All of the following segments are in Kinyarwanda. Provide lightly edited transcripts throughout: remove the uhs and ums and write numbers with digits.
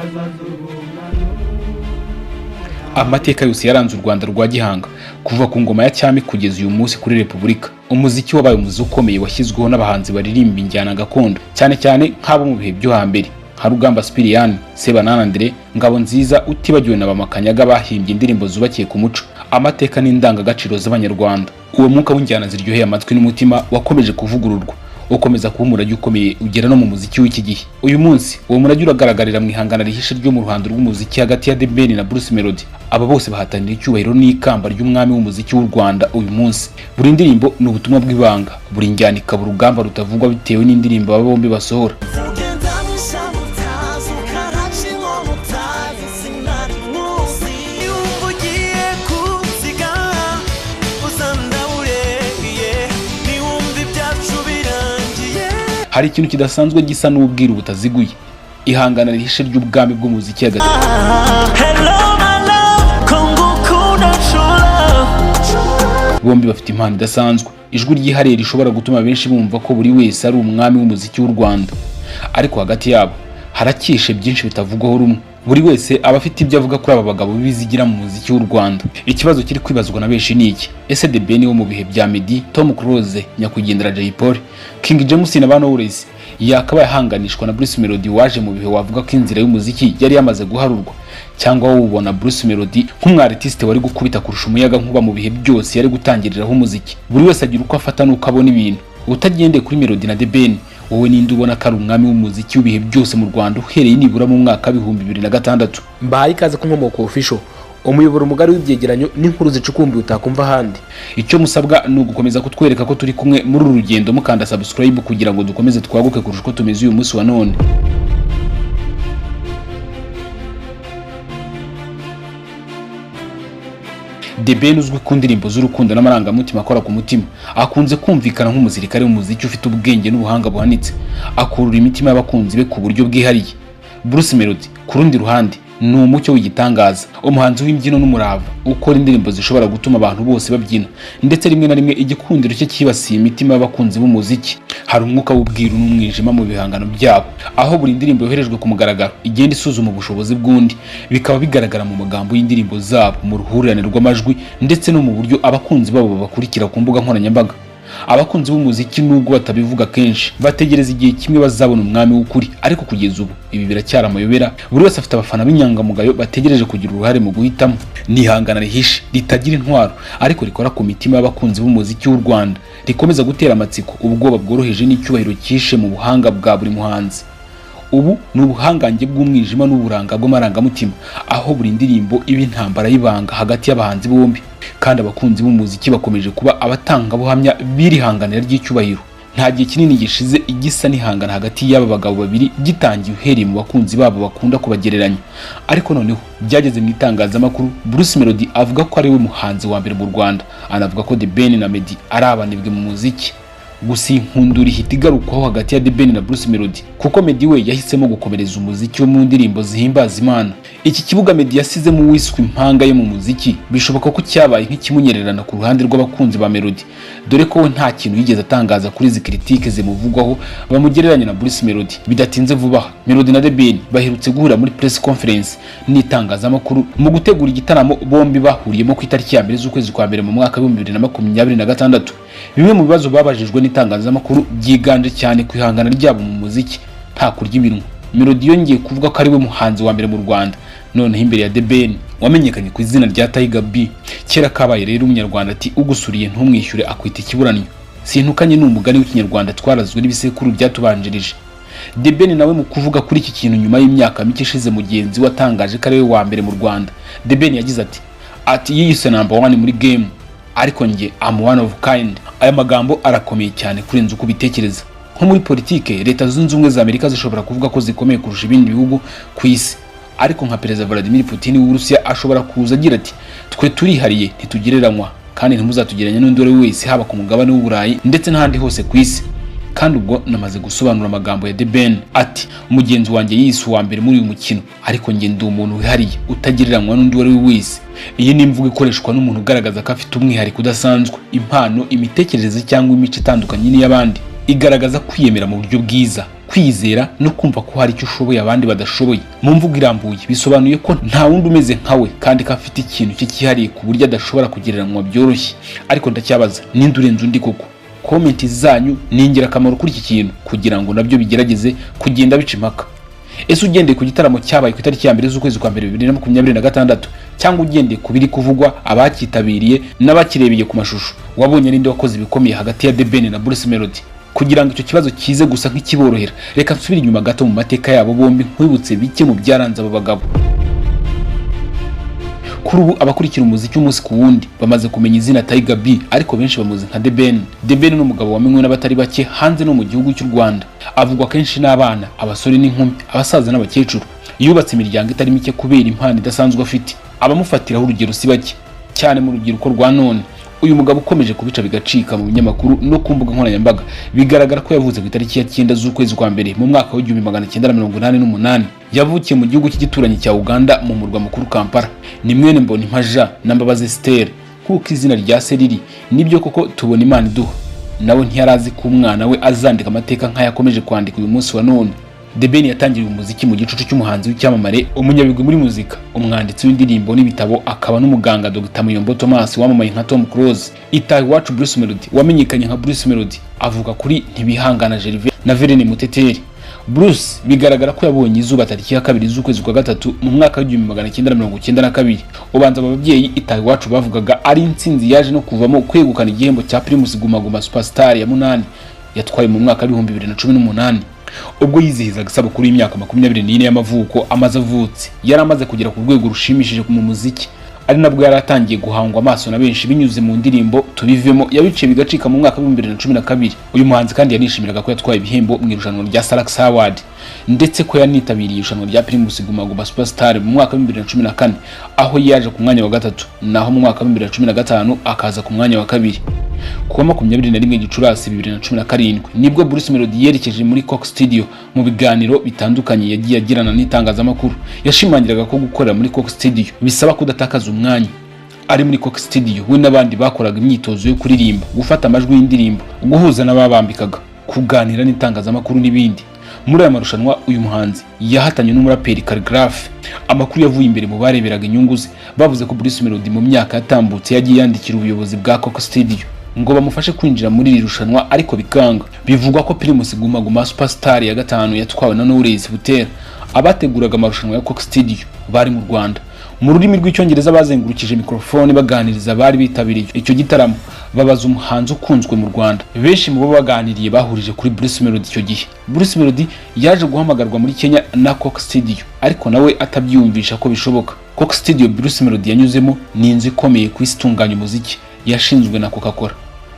Hazaza urungano. Amateka yose yaranze u Rwanda rwa Gihanga kuva ku ngoma ya cyami kugeza uyu munsi kuri Repubulika, umuziki wabaye umuzi ukomeye washyizweho n'abahanzi baririmba injyana gakondo, cyane cyane nk'abo mu bihe byo hambere nka Rugamba Sipiriyani, Sebanani Andre, Ngabonziza, utibagiwe na Bamakanyaga bahimbye indirimbo zubakiye ku muco, amateka n'indangagaciro z'Abanyarwanda. Uwo mwuka w'injyana ziryoheye amatwi n'umutima wakomeje kuvugururwa, ukomeza kuba umurage ukomeye ugera no mu muziki w'iki gihe. Uyu munsi uwo murage uragaragarira mu ihangana rihishe ryo mu ruhando rw'umuziki hagati ya The Ben na Bruce Melody. Aba bose bahatanira icyubahiro n'ikamba ry'umwami w'umuziki w'u Rwanda uyu munsi. Buri ndirimbo ni ubutumwa bw'ibanga, buri njyana ikaba urugamba rutavugwa bitewe n'indirimbo aba bombi basohora. Ugenda mw'ishyamba utazi, ukaraca inkono utazi, sinari nkuzi. Wumva ugiye kunsiga, uzandabure, niwumva ibyacu birangiye. Hari ikintu kidasanzwe gisa n'ubwiru butaziguye, ihangana rihishe ry'ubwami bw'umuziki hagati Hello my love, ko ngukunda true love. Bombi bafite impano idasanzwe, ijwi ryihariye rishobora gutuma benshi bumva ko buri wese ari umwami w'umuziki w'u Rwanda. Ariko hagati yabo harakishe byinshi bitavugwaho rumwe. Buri wese aba afite ibyo avuga kuri aba bagabo b'ibizigira mu muziki w'u Rwanda. Ikibazo kiri kwibazwa na benshi ni iki: ese The Ben wo mu bihe bya Meddy, Tom Close, nyakwigendera Jay Polly, King James na ba Knowless yakabaye ahanganishwa na Bruce Melody waje mu bihe wavuga ko inzira y'umuziki yari yamaze guharurwa, cyangwa wowe ubona Bruce Melody nk'umwartiste wari gukubita kurusha umuyaga nkuba mu bihe byose yari gutangiriraho umuziki? Buri wese agira uko afata n'uko abona ibintu. Utagendeye kuri Melody na The Ben, wowe ninde ubona ko ari umwami w'umuziki w'ibihe byose mu Rwanda uhereye nibura mu mwaka wa 2006? Mbahaye ikaze ku Nkomoko Official, umuyoboro mugari w'ibyegeranyo n'inkuru zicukumbuye utakumva ahandi. Icyo musabwa ni ugukomeza kutwereka ko turi kumwe muri uru rugendo mukanda subscribe kugira ngo dukomeze twaguke kurusha uko tumeze uyu munsi wa none. The Ben uzwi ku ndirimbo z'urukundo n'amarangamutima akora ku mutima, akunze kumvikana nk'umusirikare w'umuziki ufite ubwenge n'ubuhanga buhanitse, akurura imitima y'abakunzi be ku buryo bwihariye. Bruce Melody ku rundi ruhande ni umucyo w'igitangaza, umuhanzi w'imbyino n'umurava ukora indirimbo zishobora gutuma abantu bose babyina, ndetse rimwe na rimwe igikundiro cye cyibasiye imitima y'abakunzi b'umuziki. Hari umwuka w'ubwiru n'umwijima mu bihangano byabo, aho buri ndirimbo yoherejwe ku mugaragaro igenda isuzuma ubushobozi bw'undi, bikaba bigaragara mu magambo y'indirimbo zabo, mu ruhurirane rw'amajwi, ndetse no mu buryo abakunzi babo babakurikira ku mbuga nkoranyambaga. Abakunzi b'umuziki, nubwo batabivuga kenshi, bategereza igihe kimwe bazabona umwami w'ukuri, ariko kugeza ubu ibi biracyari amayobera. Buri wese afite abafana b'inyangamugayo bategereje kugira uruhare mu guhitamo. Ni ihangana rihishe ritagira intwaro ariko rikora ku mitima y'abakunzi b'umuziki w'u Rwanda, rikomeza gutera amatsiko, ubwoba bworoheje n'icyubahiro cyishe mu buhanga bwa buri muhanzi. Ubu ni ubuhangange bw'umwijima n'uburanga bw'amarangamutima, aho buri ndirimbo iba intambara y'ibanga hagati y'abahanzi bombi, kandi abakunzi b'umuziki bakomeje kuba abatangabuhamya b'iri hanganira ry'icyubahiro. Nta gihe kinini gishize igisa n'ihangana hagati y'aba bagabo babiri gitangiye, uhereye mu bakunzi babo bakunda kubagereranya, ariko noneho byageze mu itangazamakuru. Bruce Melody avuga ko ari we muhanzi wa mbere mu Rwanda, anavuga ko The Ben na Meddy ari abanebwe mu muziki. Gusa iyi nkundura ihita igarukwaho hagati ya The Ben na Bruce Melody, kuko Meddy we yahisemo gukomereza umuziki wo mu ndirimbo zihimbaza Imana. Iki kibuga Meddy yasizemo uwiswe impanga ye mu muziki bishoboka ko cyabaye nk'ikimunyererana ku ruhande rw'abakunzi ba Melody, dore ko we nta kintu yigeze atangaza kuri izi critique zimuvugwaho bamugereranya na Bruce Melody. Bidatinze vuba aha, Melody na The Ben baherutse guhurira muri press conference n'itangazamakuru mu gutegura igitaramo bombi bahuriyemo ku itariki ya 1 z'ukwezi kwa mbere mu mwaka wa 2026. Bimwe mu bibazo babajijwe n'itangazamakuru byiganje cyane ku ihangana ryabo mu muziki. Nta kurya iminwa, Melody yongeye kuvuga ko ari we muhanzi wa mbere mu Rwanda, noneho imbere ya The Ben wamenyekanye ku izina rya Tiger B. Kera kabaye rero, Umunyarwanda ati: "Ugusuriye ntumwishyure akwita ikiburanyo." Sintukanye, ni umugani w'Ikinyarwanda twarazwe n'ibisekuru byatubanjirije. The Ben nawe mu kuvuga kuri iki kintu nyuma y'imyaka mike ishize mugenzi we atangaje ko ari we wa mbere mu Rwanda, The Ben yagize ati: "Yiyise number one muri game, ariko njye am one of kind." Aya magambo arakomeye cyane kurenza uko ubitekereza. Nko muri politike, Leta Zunze Ubumwe za Amerika zishobora kuvuga ko zikomeye kurusha ibindi bihugu ku isi, ariko nka Perezida Vladimir Putin w'Uburusiya ashobora kuza agira ati: "Twe turihariye, ntitugereranywa, kandi ntimuzatugereranya n'undi uwo ari we wese, haba ku mugabane w'Uburayi ndetse n'ahandi hose ku isi." Kandi ubwo namaze gusobanura amagambo ya The Ben ati: "Mugenzi wanjye yise uwa mbere muri uyu mukino, ariko njye ndi umuntu wihariye utagereranywa n'undi uwo ari we wese." Iyi ni imvugo ikoreshwa n'umuntu ugaragaza ko afite umwihariko udasanzwe, impano, imitekerereze cyangwa imico itandukanye n'iy'abandi. Igaragaza kwiyemera mu buryo bwiza, Kwizera no kumva ko hari icyo ushoboye abandi badashoboye. Mu mvugo irambuye, bisobanuye ko nta wundi umeze nkawe kandi ko afite ikintu cye cyihariye ku buryo adashobora kugereranywa byoroshye. Ariko ndacyabaza, ninde urenze undi koko? Comment zanyu ni ingirakamaro kuri iki kintu kugira ngo nabyo bigerageze kugenda bica impaka. Ese ugendeye ku gitaramo cyabaye ku itariki ya 1 z'ukwezi kwa mbere 2026, cyangwa ugendeye ku biri kuvugwa, abacyitabiriye n'abakirebeye ku mashusho, wabonye ninde wakoze ibikomeye hagati ya The Ben na Bruce Melody? Kugira ngo icyo kibazo kize gusa nk'ikiborohera, reka nsubire inyuma gato mu mateka yabo bombi, nkwibutse bike mu byaranze aba bagabo. Kuri ubu abakurikira umuziki umunsi ku wundi bamaze kumenya izina Tiger B, ariko benshi bamuzi nka The Ben. The Ben ni umugabo wamenywe n'abatari bake hanze no mu gihugu cy'u Rwanda. Avugwa kenshi n'abana, abasore n'inkumi, abasaza n'abakecuru. Yubatse imiryango itari mike kubera impano idasanzwe afite. Abamufatiraho urugero si bake cyane mu rubyiruko rwa none. Uyu mugabo ukomeje kubica bigacika mu binyamakuru no ku mbuga nkoranyambaga, bigaragara ko yavutse ku itariki ya 9 z'ukwezi kwa mbere mu mwaka wa 1988. Yavukiye mu gihugu cy'igituranyi cya Uganda, mu murwa mukuru Kampala. Ni mwene Mbonimpaja na Mbabazi Esther, nk'uko izina rya se riri. Nibyo koko, tubona Imana iduha. Nawe ntiyari azi ko umwana we azandika amateka nk'ayo akomeje kwandika uyu munsi wa none. The Ben yatangiriye umuziki mu gicucu cy'umuhanzi w'icyamamare, umunyabigwi muri muzika, umwanditsi w'indirimbo n'ibitabo, akaba n'umuganga, Dr Muyombo Thomas wamamaye nka Tom Close. Itahiwacu Bruce Melody wamenyekanye nka Bruce Melody avuka kuri Ntibihangana Gervais na Verene Muteteri. Bruce bigaragara ko yabonye izuba tariki ya 2 z'ukwezi kwa gatatu mu mwaka wa 1992. Ubanza aba babyeyi Itahiwacu bavugaga ari intsinzi yaje no kuvamo kwegukana igihembo cya Primus Guma Guma Superstar ya munani yatwaye mu mwaka wa 2018, ubwo yizihizaga isabukuru y'imyaka 24 y'amavuko amaze avutse. Yari amaze kugera ku rwego rushimishije mu muziki, ari nabwo yari atangiye guhangwa amaso na benshi binyuze mu ndirimbo "Tubivemo" yabiciye bigacika mu mwaka wa 2012. Uyu muhanzi kandi yanishimiraga ko yatwaye ibihembo mu irushanwa rya Salax Award, ndetse ko yanitabiriye irushanwa rya Primus Guma Guma Superstar mu mwaka wa 2014, aho yaje ku mwanya wa gatatu, naho mu mwaka wa 2015 akaza ku mwanya wa kabiri. Kuwa 21 Gicurasi 2017 nibwo Bruce Melody yerekeje muri Coke Studio. Mu biganiro bitandukanye yagiye agirana n'itangazamakuru, yashimangiraga ko gukorera muri Coke Studio bisaba kudatakaza umwanya. Ari muri Coke Studio, we n'abandi bakoraga imyitozo yo kuririmba, gufata amajwi y'indirimbo, guhuza n'ababambikaga, kuganira n'itangazamakuru n'ibindi. Muri aya marushanwa uyu muhanzi yahatanye n'umuraperi Khaligraph. Amakuru yavuye imbere mu bareberaga inyungu ze bavuze ko Bruce Melody mu myaka yatambutse yagiye yandikira ubuyobozi bwa Coke Studio ngo bamufashe kwinjira muri iri rushanwa, ariko bikanga. Bivugwa ko Primus Guma Guma Superstar ya gatanu yatwawe na Knowless Butera. Abateguraga amarushanwa ya Coke Studio bari mu Rwanda, mu rurimi rw'Icyongereza bazengurukije mikrofone baganiriza abari bitabiriye icyo gitaramo, babaza umuhanzi ukunzwe mu Rwanda. Benshi mu bo baganiriye bahurije kuri Bruce Melody. Icyo gihe Bruce Melody yaje guhamagarwa muri Kenya na Coke Studio, ariko nawe atabyiyumvisha ko bishoboka. Coke Studio Bruce Melody yanyuzemo ni inzu ikomeye ku isi itunganya umuziki, yashinzwe na Coca-Cola,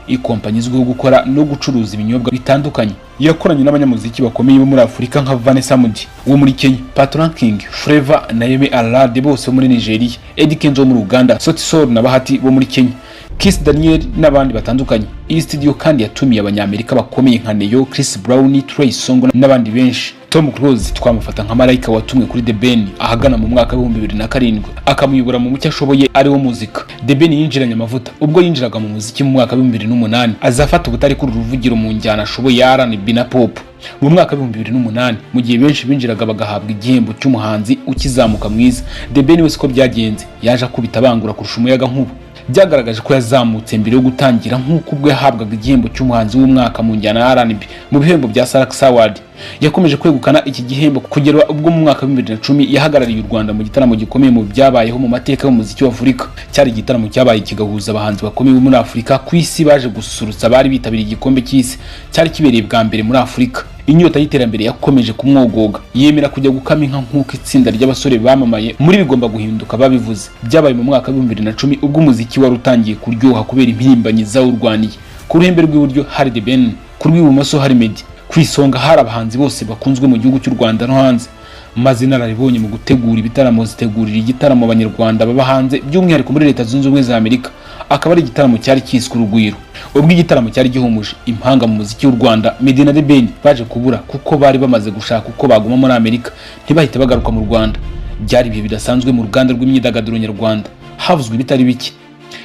ikompanyi izwiho gukora no gucuruza ibinyobwa bitandukanye. Yakoranye n'abanyamuziki bakomeye bo muri Afurika nka Vanessa Mdee wo muri Kenya, Patoranking, Flavour na Yemi Alade bose bo muri Nigeria, Eddy Kenzo wo muri Uganda, Sauti Sol na Bahati bo muri Kenya, Kiss Daniel n'abandi batandukanye. Iyi studio kandi yatumiye Abanyamerika bakomeye nka Ne-Yo, Chris Brown, Trey Songz n'abandi benshi. Tom Close twamufata nka marayika watumwe kuri The Ben ahagana mu mwaka wa 2007, akamuyobora mu mucyo ashoboye, ari wo muzika. The Ben yinjiranye amavuta ubwo yinjiraga mu muziki mu mwaka wa 2008, azafata ubutari kuri ruvugiro mu njyana ashoboye ya R&B na pop. Mu mwaka wa 2008, mu gihe benshi binjiraga bagahabwa igihembo cy'umuhanzi ukizamuka mwiza, The Ben we siko byagenze. Yaje akubita abangura kurusha umuyaga nkuba. Byagaragaje ko yazamutse mbere yo gutangira, nk'uko ubwo yahabwaga igihembo cy'umuhanzi w'umwaka mu njyana ya R&B mu bihembo bya Salax Award, yakomeje kwegukana iki gihembo kugera ubwo mu mwaka wa 2010 yahagarariye u Rwanda mu gitaramo gikomeye mu byabayeho mu mateka y'umuziki wa Afurika. Cyari igitaramo cyabaye kigahuza abahanzi bakomeye bo muri Afurika ku isi baje gususurutsa abari bitabiriye igikombe cy'isi cyari kibereye bwa mbere muri Afurika. Inyota y'iterambere yakomeje kumwogoga, yemera kujya gukama inka nk'uko itsinda ry'abasore bamamaye muri "Bigomba Guhinduka" babivuze. Byabaye mu mwaka wa 2010, ubwo umuziki wari utangiye kuryoha kubera impirimbanyi zawurwaniye. Ku ruhembe rw'iburyo hari The Ben, ku rw'ibumoso hari Meddy, ku isonga hari abahanzi bose bakunzwe mu gihugu cy'u Rwanda no hanze. Maze inararibonye mu gutegura ibitaramo zitegurira igitaramo Abanyarwanda baba hanze, by'umwihariko muri Leta Zunze Ubumwe za Amerika, akaba ari igitaramo cyari kiswe Urugwiro. Ubwo igitaramo cyari gihumuje, impanga mu muziki w'u Rwanda Meddy na The Ben baje kubura, kuko bari bamaze gushaka uko baguma muri Amerika ntibahite bagaruka mu Rwanda. Byari ibihe bidasanzwe mu ruganda rw'imyidagaduro nyarwanda, havuzwe ibitari bike.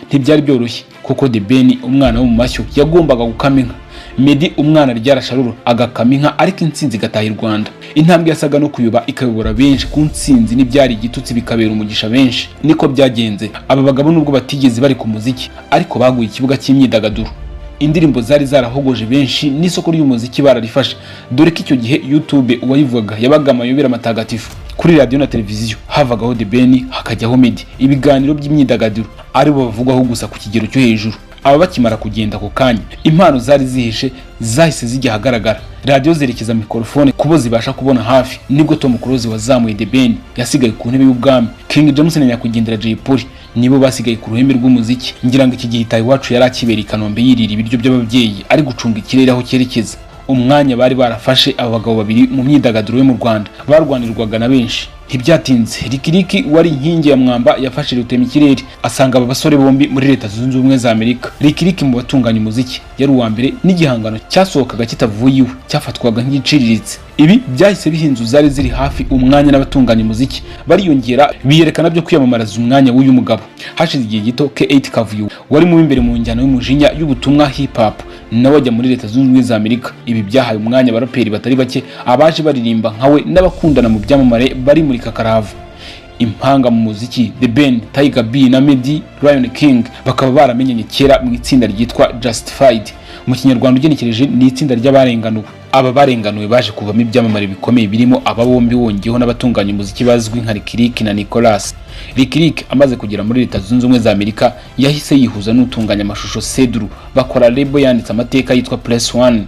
Ntibyari byoroshye kuko The Ben, umwana wo mu mashyo, yagombaga gukama inka. Meddy umwana ryarasharuro agakama inka, ariko intsinzi igataha i Rwanda. Intambwe yasaga no kuyoba ikayobora benshi ku ntsinzi, n'ibyari igitutsi bikabera umugisha benshi. Niko byagenze. Aba bagabo nubwo batigeze bari ku muziki, ariko baguye ikibuga cy'imyidagaduro. Indirimbo zari zarahogoje benshi n'isoko ry'umuziki bararifashe, dore ko icyo gihe YouTube uwayivugaga yabaga amayobera matagatifu. Kuri radiyo na televiziyo havagaho The Ben, hakajyaho Meddy. Ibiganiro by'imyidagaduro aribo bavugwaho gusa ku kigero cyo hejuru. Aba bakimara kugenda, ako kanya impano zari zihishe zahise zijya ahagaragara, radiyo zerekeza mikorofone kubo zibasha kubona hafi. Nibwo Tom Close wazamuye The Ben yasigaye ku ntebe y'ubwami. King James na nyakwigendera Jay Polly nibo basigaye ku ruhembe rw'umuziki. Ngira ngo iki gihe Itahi Iwacu yari akibereye i Kanombe yirira ibiryo by'ababyeyi, ari gucunga ikirere aho cyerekeza. Umwanya bari barafashe aba bagabo babiri mu myidagaduro yo mu Rwanda barwanirwaga na benshi. Ntibyatinze, Lick Lick wari inkingi ya mwamba yafashe rutemikirere, asanga aba basore bombi muri Leta Zunze Ubumwe za Amerika. Lick Lick mu batunganya umuziki yari uwa mbere, n'igihangano cyasohokaga kitavuye iwe cyafatwaga nk'igiciriritse. Ibi byahise biha inzu zari ziri hafi umwanya n'abatunganya umuziki bariyongera, biyerekana byo kwiyamamariza umwanya w'uyu mugabo. Hashize igihe gito, K8 Kavuyo wari mu imbere mu njyana y'umujinya y'ubutumwa hip hop nawe ajya muri Leta Zunze Ubumwe za Amerika. Ibi byahaye umwanya abaraperi batari bake, abaje baririmba nkawe n'abakundana mu byamamare bari muri kakarava. Impanga mu muziki The Ben, Tiger B na Meddy Lion King bakaba baramenyanye kera mu itsinda ryitwa Justified. Mu Kinyarwanda ugenekereje ni itsinda ry'abarenganuwe. Aba barenganuwe baje kuvamo ibyamamare bikomeye birimo aba bombi, wongeyeho n'abatunganya umuziki bazwi nka Lick Lick na Nicolas. Lick Lick amaze kugera muri Leta Zunze Ubumwe za Amerika yahise yihuza n'utunganya amashusho Cedru, bakora label yanditse amateka yitwa Press One,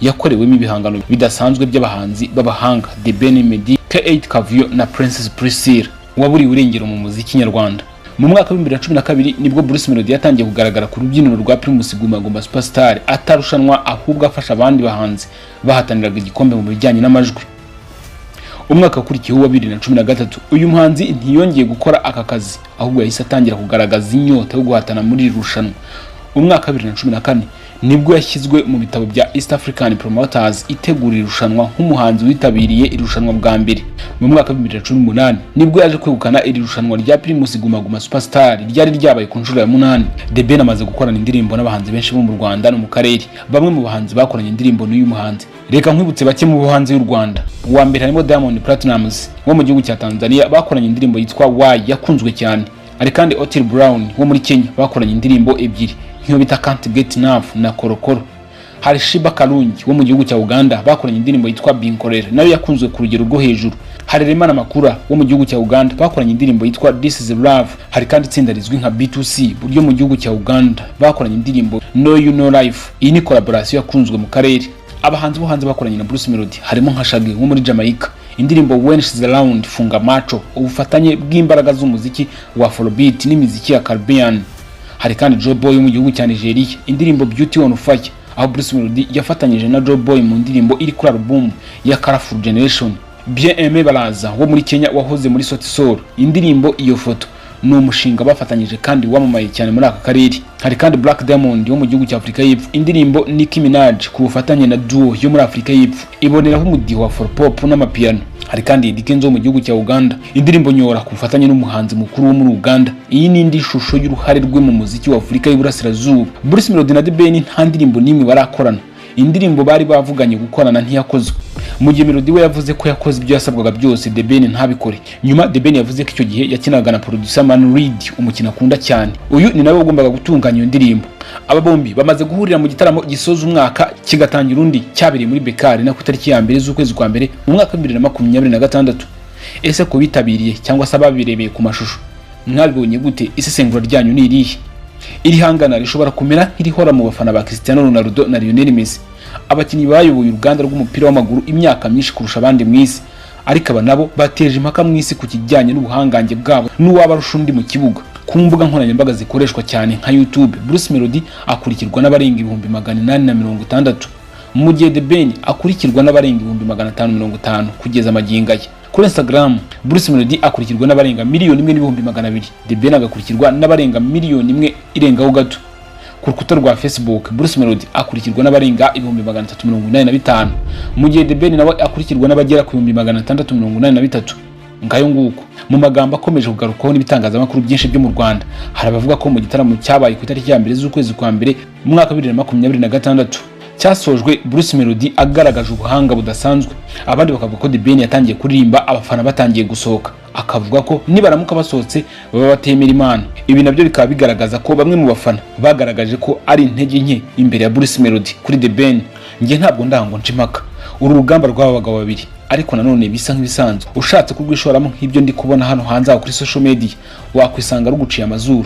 yakorewemo ibihangano bidasanzwe by'abahanzi b'abahanga The Ben, Meddy, K8 Kavuyo na Princess Priscilla waburiwe irengero mu muziki nyarwanda. Mu mwaka wa 2012 nibwo Bruce Melody yatangiye kugaragara ku rubyiniro rwa Primus Guma Guma Superstar, atarushanwa ahubwo afasha abandi bahanzi bahataniraga igikombe mu bijyanye n'amajwi. Umwaka wakurikiyeho wa 2013, uyu muhanzi ntiyongeye gukora aka kazi, ahubwo yahise atangira kugaragaza inyota yo guhatana muri iri rushanwa. Umwaka wa 2014 nibwo yashyizwe mu bitabo bya East African Promoters itegura irushanwa nk'umuhanzi witabiriye irushanwa bwa mbere. Mu mwaka wa 2018 nibwo yaje kwegukana iri rushanwa rya Primus Guma Guma Superstar ryari ryabaye ku nshuro ya munani. The Ben amaze gukorana indirimbo n'abahanzi benshi bo mu Rwanda no mu karere. Bamwe mu bahanzi bakoranye indirimbo n'uyu muhanzi, reka nkwibutse bake mu bo hanze y'u Rwanda. Uwa mbere harimo Diamond Platnumz wo mu gihugu cya Tanzania, bakoranye indirimbo yitwa Why yakunzwe cyane. Hari kandi Otile Brown wo muri Kenya, bakoranye indirimbo ebyiri nk'iyo bita Can't Get Enough na Korokoro. Hari Sheebah Karungi wo mu gihugu cya Uganda, bakoranye indirimbo yitwa Binkolera nayo yakunzwe ku rugero rwo hejuru. Hari Rema Namakula wo mu gihugu cya Uganda, bakoranye indirimbo yitwa This is Love. Hari kandi itsinda rizwi nka B2C ryo mu gihugu cya Uganda, bakoranye indirimbo No You No Life. Iyi ni collaboration yakunzwe mu karere. Abahanzi bo hanze bakoranye na Bruce Melody harimo nka Shaggy wo muri Jamaica, indirimbo When She's Around, Funga Macho, ubufatanye bw'imbaraga z'umuziki wa Afrobeat n'imiziki ya Caribbean. Hari kandi Joe Boy wo mu gihugu cya Nigeria, indirimbo Beauty on Fire, aho Bruce Melody yafatanyije na Joe Boy mu ndirimbo iri kuri album ya Colorful Generation. Bien Aimé Baraza wo muri Kenya wahoze muri Sauti Sol, indirimbo Iyo Foto ni umushinga bafatanyije kandi wamamaye cyane muri aka karere. Hari kandi Blaq Diamond wo mu gihugu cya Afurika y'Epfo, indirimbo Nicki Minaj ku bufatanye na duo yo muri Afurika y'Epfo iboneraho umudiho wa Afropop n'amapiano. Hari kandi Eddy Kenzo wo mu gihugu cya Uganda, indirimbo Nyora ku bufatanye n'umuhanzi mukuru wo muri Uganda. Iyi ni indi shusho y'uruhare rwe mu muziki wa Afurika y'Iburasirazuba. Bruce Melody na The Ben nta ndirimbo n'imwe barakorana. Indirimbo bari bavuganye gukorana ntiyakozwe, mu gihe Melody we yavuze ko yakoze ibyo yasabwaga byose, The Ben ntabikore. Nyuma The Ben yavuze ko icyo gihe yakinaga na producer Man Reed, umukino akunda cyane. Uyu ni nawe wagombaga gutunganya iyo ndirimbo. Aba bombi bamaze guhurira mu gitaramo gisoza umwaka kigatangira undi cyabereye muri BK Arena ku itariki ya mbere z'ukwezi kwa mbere mu mwaka wa 2026. Ese ku bitabiriye cyangwa se ababirebeye ku mashusho, mwabibonye gute? Isesengura ryanyu ni irihe? Iri hangana rishobora kumera nk'irihora mu bafana ba Cristiano Ronaldo na Lionel Messi, abakinnyi bayoboye uruganda rw'umupira w'amaguru imyaka myinshi kurusha abandi mu isi. Ariko aba nabo bateje impaka mu isi ku kijyanye n'ubuhangange bwabo n'uwaba arusha undi mu kibuga. Ku mbuga nkoranyambaga zikoreshwa cyane nka YouTube, Bruce Melody akurikirwa n'abarenga 860,000, mu gihe The Ben akurikirwa n'abarenga 550,000 kugeza magingo aya. Kuri Instagram, Bruce Melody akurikirwa n'abarenga 1,200,000, The Ben agakurikirwa n'abarenga 1 miliyoni irengaho gato. Ku rukuta rwa Facebook, Bruce Melody akurikirwa n'abarenga 385,000, mu gihe The Ben nawe akurikirwa n'abagera ku 683,000. Ngayo nguko. Mu magambo akomeje kugarukwaho n'ibitangazamakuru byinshi byo mu Rwanda, hari abavuga ko mu gitaramo cyabaye ku itariki ya mbere z'ukwezi kwa mbere mu mwaka wa 2026 Cyasojwe Bruce Melody agaragaje ubuhanga budasanzwe, abandi bakavuga ko The Ben yatangiye kuririmba abafana batangiye gusohoka, akavuga ko nibaramuka basohotse baba batemera Imana. Ibi nabyo bikaba bigaragaza ko bamwe mu bafana bagaragaje ko ari intege nke imbere ya Bruce Melody kuri The Ben. Njye ntabwo ndango nca impaka uru rugamba rw'aba bagabo babiri, ariko nanone bisa nk'ibisanzwe, ushatse kurwishoramo nk'ibyo ndi kubona hano hanze aho kuri social media, wakwisanga ruguciye amazuru.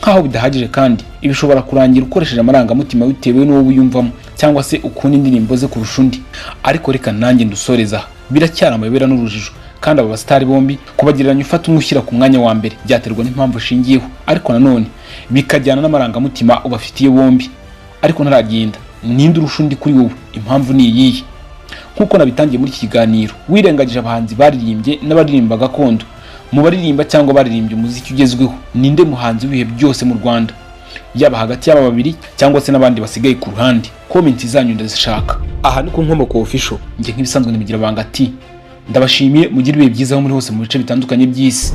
Nk'aho bidahagije kandi, ibi bishobora kurangira ukoresheje amarangamutima bitewe n'uwo wiyumvamo cyangwa se ukunda indirimbo ze kurusha undi. Ariko reka nanjye ndusoreza aha. Biracyari amayobera n'urujijo, kandi aba basitari bombi kubagereranya, ufata umwe ushyira ku mwanya wa mbere, byaterwa n'impamvu ushingiyeho, ariko nanone bikajyana n'amarangamutima ubafitiye bombi. Ariko ntaragenda, ninde urusha undi kuri wowe? Impamvu ni iyihe? Nk'uko nabitangiye muri iki kiganiro, wirengagije abahanzi baririmbye n'abaririmba gakondo, mu baririmba cyangwa baririmbye umuziki ugezweho, ninde muhanzi w'ibihe byose mu Rwanda, yaba hagati y'aba babiri cyangwa se n'abandi basigaye ku ruhande? Comment zanyu ndazishaka. Aha ni ku Nkomoko Official. Njye nk'ibisanzwe nimugira banga ati ndabashimiye, mugire ibihe byiza aho muri hose mu bice bitandukanye by'isi.